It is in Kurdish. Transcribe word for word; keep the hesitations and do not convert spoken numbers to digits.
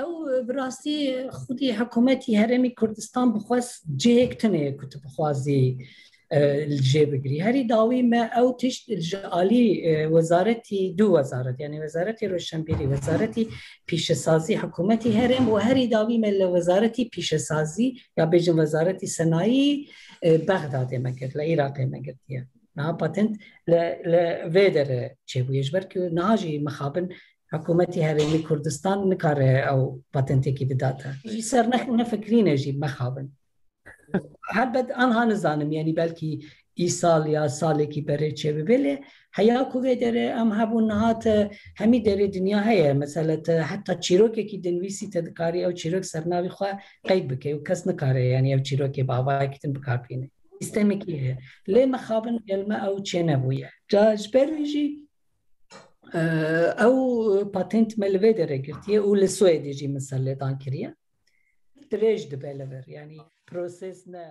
Ew bi rastî xwedî hikûmetî Herêmî Kurdistan bixwest cihêk tune ye ku tu bixwazî, e, li jê bigirî. Herî dawî me ew tişt ji alî, e, wezaretî, du wezaret, yanî Wezaretî Roşenbîrî, Wezaretî Pîşesazî hikûmetî herêm û herî dawî me li Wezaretî Pîşesazî, ya bêjin Wezaretî Senayî, e, Bexdadê me girt, li Iraqê me girtiye. Niha patent li, li vê derê çêbûye. Ji ber ku niha jî mixabin hikûmetî Herêmî Kurdistan nikare ew patentekî bidate. Jî ser nex-, nefikirîne jî mexabin. Helbet anha nizanim, yanî belkî îsal ya salekî berê çêbibe, lê heya ku vê derê em hebûn, niha te hemî derê dinya heye. Mesela te heta çîrokekî dinivîsî, te dikarî ew çîrok ser navî xwe qeyd bike û kes nikare, yanî ew çîrokê bi avayekî din bikar bîne. Sîstemekî heye. Lê mixabin gel me ew çênebûye. Ca ji ber wî jî, e, ew patent me li vê derê girtiye û li Swêdê jî min serlêdan kiriye. Dirêj dibe li vir, yanî proses ne